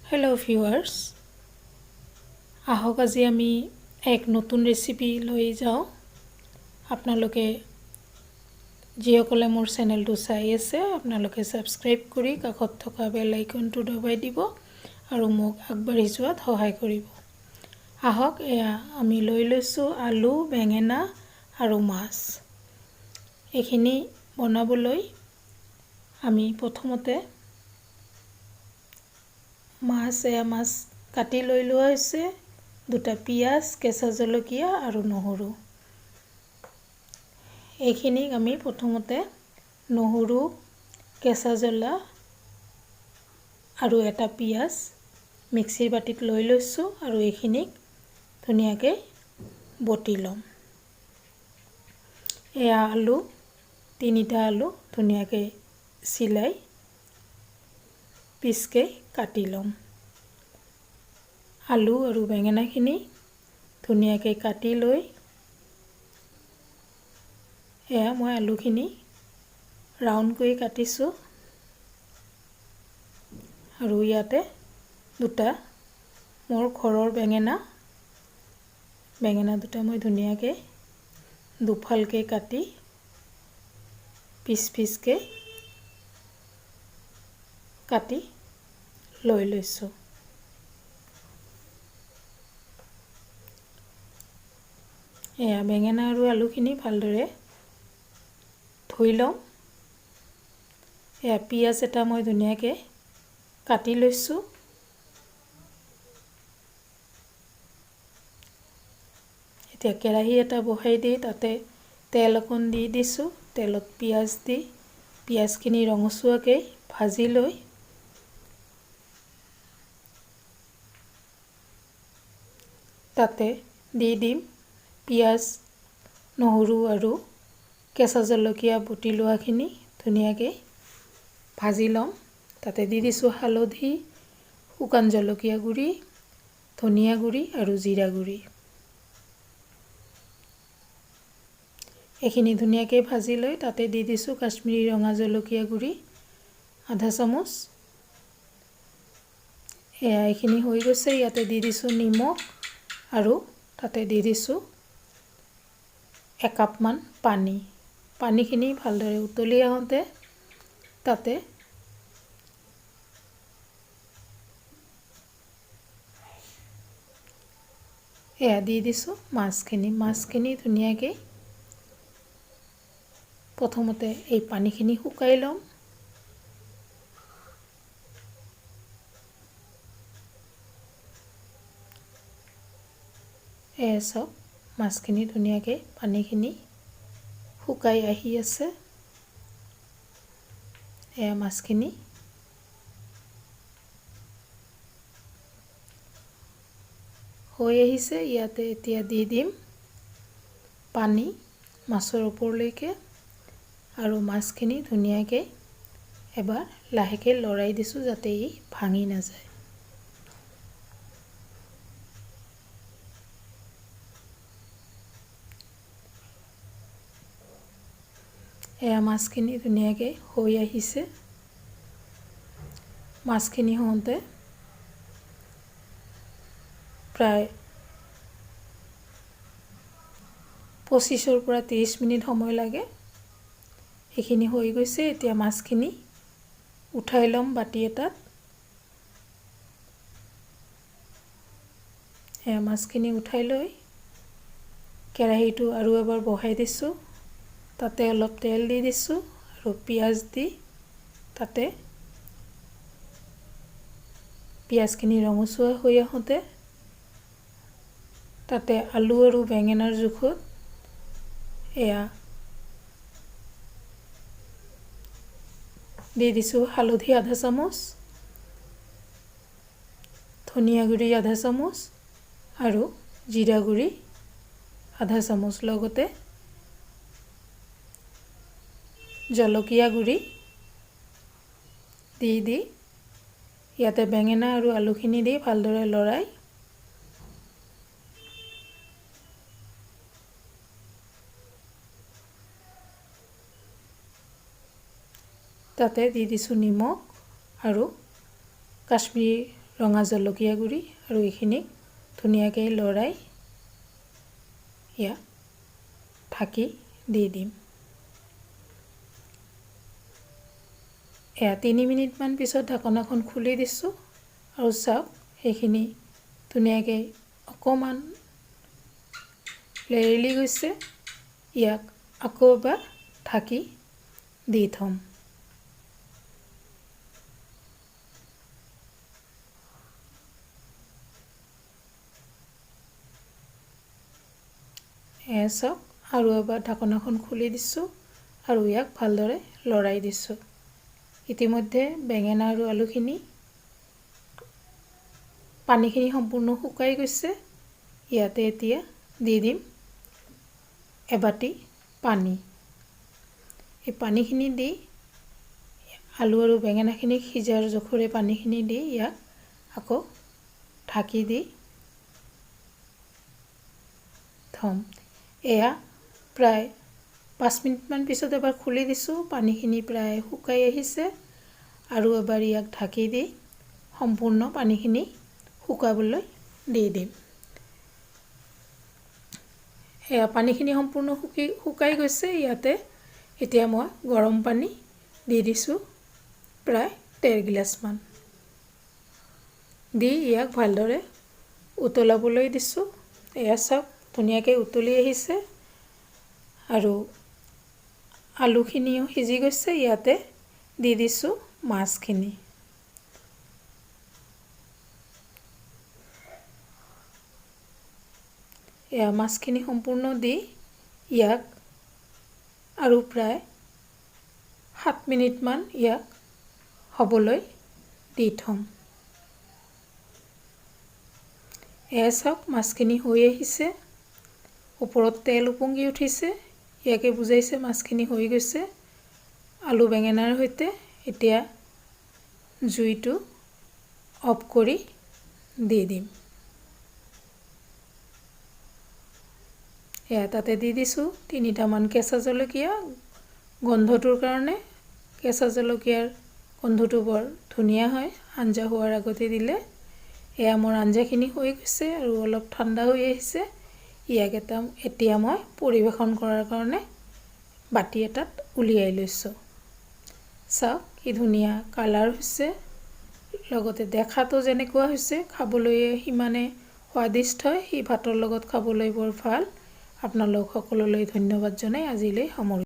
Hello' viewers, আহক আজি আমি এক নতুন ৰেচিপি লৈ যাওঁ। আপোনালোকে যিসকলে মোৰ চেনেলটো চাই আছে, আপোনালোকে ছাবস্ক্ৰাইব কৰি কাষত থকা বেল আইকনটো দবাই দিব আৰু মোক আগবাঢ়ি যোৱাত সহায় কৰিব। আহক, এয়া আমি লৈ লৈছোঁ আলু, বেঙেনা আৰু মাছ। এইখিনি বনাবলৈ আমি প্ৰথমতে মাছ, এয়া মাছ কাটি লৈ লোৱা হৈছে, দুটা পিঁয়াজ, কেঁচা জলকীয়া আৰু নহৰু। এইখিনিক আমি প্ৰথমতে নহৰু, কেঁচা জ্বলা আৰু এটা পিঁয়াজ মিক্সিৰ বাতিত লৈ লৈছোঁ আৰু এইখিনিক ধুনীয়াকৈ বটি ল'ম। এয়া আলু, তিনিটা আলু ধুনীয়াকৈ চিলাই পিচকৈ কাটি ল'ম। আলু আৰু বেঙেনাখিনি ধুনীয়াকৈ কাটি লৈ এয়া মই আলুখিনি ৰাউণ্ডকৈ কাটিছোঁ আৰু ইয়াতে দুটা মোৰ ঘৰৰ বেঙেনা, বেঙেনা দুটা মই ধুনীয়াকৈ দুফালকৈ কাটি পিচ পিচকৈ কাটি লৈ লৈছোঁ। এয়া বেঙেনা আৰু আলুখিনি ভালদৰে ধুই ল'ম। এয়া পিঁয়াজ এটা মই ধুনীয়াকৈ কাটি লৈছোঁ। এতিয়া কেৰাহী এটা বহাই দি তাতে তেল অকণ দি দিছোঁ। তেলত পিঁয়াজ দি পিঁয়াজখিনি ৰঙচুৱাকৈ ভাজি লৈ তাতে দি দিম পিঁয়াজ, নহৰু আৰু কেঁচা জলকীয়া বটি লোৱাখিনি ধুনীয়াকৈ ভাজি ল'ম। তাতে দি দিছোঁ হালধি, শুকান জলকীয়া গুড়ি, ধনিয়া গুড়ি আৰু জিৰা গুড়ি। এইখিনি ধুনীয়াকৈ ভাজি লৈ তাতে দি দিছোঁ কাশ্মীৰী ৰঙা জলকীয়া গুড়ি আধা চামুচ। এয়া এইখিনি হৈ গৈছে। ইয়াতে দি দিছোঁ নিমখ আৰু তাতে দি দিছোঁ একাপমান পানী। পানীখিনি ভালদৰে উতলি আহোঁতে তাতে এয়া দি দিছোঁ মাছখিনি। মাছখিনি ধুনীয়াকৈ প্ৰথমতে এই পানীখিনি শুকাই ল'ম। এয়া চাওক, মাছখিনি ধুনীয়াকৈ পানীখিনি শুকাই আহি আছে। এয়া মাছখিনি হৈ আহিছে। ইয়াতে এতিয়া দি দিম পানী মাছৰ ওপৰলৈকে আৰু মাছখিনি ধুনীয়াকৈ এবাৰ লাহেকৈ লৰাই দিছোঁ যাতে ই ভাঙি নাযায়। এয়া মাছখিনি ধুনীয়াকৈ হৈ আহিছে। মাছখিনি হওঁতে প্ৰায় 25ৰ পৰা 30 মিনিট সময় লাগে। এইখিনি হৈ গৈছে। এতিয়া মাছখিনি উঠাই ল'ম বাতি এটাত। এয়া মাছখিনি উঠাই লৈ কেৰাহীটো আৰু এবাৰ বহাই দিছোঁ। তাতে অলপ তেল দি দিছোঁ আৰু পিঁয়াজ দি তাতে পিঁয়াজখিনি ৰঙচুৱা হৈ আহোঁতে তাতে আলু আৰু বেঙেনাৰ জোখত এয়া দি দিছোঁ হালধি আধা চামুচ, ধনিয়া গুড়ি আধা চামুচ আৰু জিৰা গুড়ি আধা চামুচ, লগতে জলকীয়া গুড়ি দি দি ইয়াতে বেঙেনা আৰু আলুখিনি দি ভালদৰে লৰাই তাতে দি দিছোঁ নিমখ আৰু কাশ্মীৰী ৰঙা জলকীয়া গুড়ি আৰু এইখিনি ধুনীয়াকৈ লৰাই ইয়াক ঢাকি দি দিম। এয়া 3 মিনিটমান পিছত ঢাকনাখন খুলি দিছোঁ আৰু চাওক সেইখিনি ধুনীয়াকৈ অকণমান লেৰেলি গৈছে। ইয়াক আকৌ এবাৰ ঢাকি দি থ'ম। এয়া চাওক, আৰু এবাৰ ঢাকনাখন খুলি দিছোঁ আৰু ইয়াক ভালদৰে লৰাই দিছোঁ। ইতিমধ্যে বেঙেনা আৰু আলুখিনি পানীখিনি সম্পূৰ্ণ শুকাই গৈছে। ইয়াতে এতিয়া দি দিম এবাটি পানী। এই পানীখিনি দি আলু আৰু বেঙেনাখিনি সিজাৰ জোখৰে পানীখিনি দি ইয়াক আকৌ ঢাকি দি থ'ম। এয়া প্ৰায় 5 মিনিটমান পিছত এবাৰ খুলি দিছোঁ, পানীখিনি প্ৰায় শুকাই আহিছে। আৰু এবাৰ ইয়াক ঢাকি দি সম্পূৰ্ণ পানীখিনি শুকাবলৈ দি দিম। এয়া পানীখিনি সম্পূৰ্ণ শুকাই গৈছে। ইয়াতে এতিয়া মই গৰম পানী দি দিছোঁ প্ৰায় 1.5 গিলাচমান দি ইয়াক ভালদৰে উতলাবলৈ দিছোঁ। এয়া চাওক, ধুনীয়াকৈ উতলি আহিছে আৰু আলুখিনিও সিজি গৈছে। ইয়াতে দি দিছোঁ মাছখিনি। এয়া মাছখিনি সম্পূৰ্ণ দি ইয়াক আৰু প্ৰায় 7 মিনিটমান ইয়াক হ'বলৈ দি থ'ম। এয়া চাওক, মাছখিনি হৈ আহিছে, ওপৰত তেল ওপঙি উঠিছে। ইয়াকে বুজাইছে মাছখিনি হৈ গৈছে আলু বেঙেনাৰ সৈতে। এতিয়া জুইটো অফ কৰি দি দিম। এয়া তাতে দি দিছোঁ 3টামান কেঁচা জলকীয়া, গোন্ধটোৰ কাৰণে। কেঁচা জলকীয়াৰ গোন্ধটো বৰ ধুনীয়া হয় আঞ্জা হোৱাৰ আগতে দিলে। এয়া মোৰ আঞ্জাখিনি হৈ গৈছে আৰু অলপ ঠাণ্ডা হৈ আহিছে। ইয়াক এতিয়া মই পৰিৱেশন কৰাৰ কাৰণে বাতি এটাত উলিয়াই লৈছোঁ। চাওক কি ধুনীয়া কালাৰ হৈছে, লগতে দেখাটো যেনেকুৱা হৈছে খাবলৈ সিমানে সোৱাদিষ্ট হয়। সি ভাতৰ লগত খাবলৈ বৰ ভাল। আপোনালোক সকলোলৈ ধন্যবাদ জনাই আজিলৈ সামৰিছোঁ।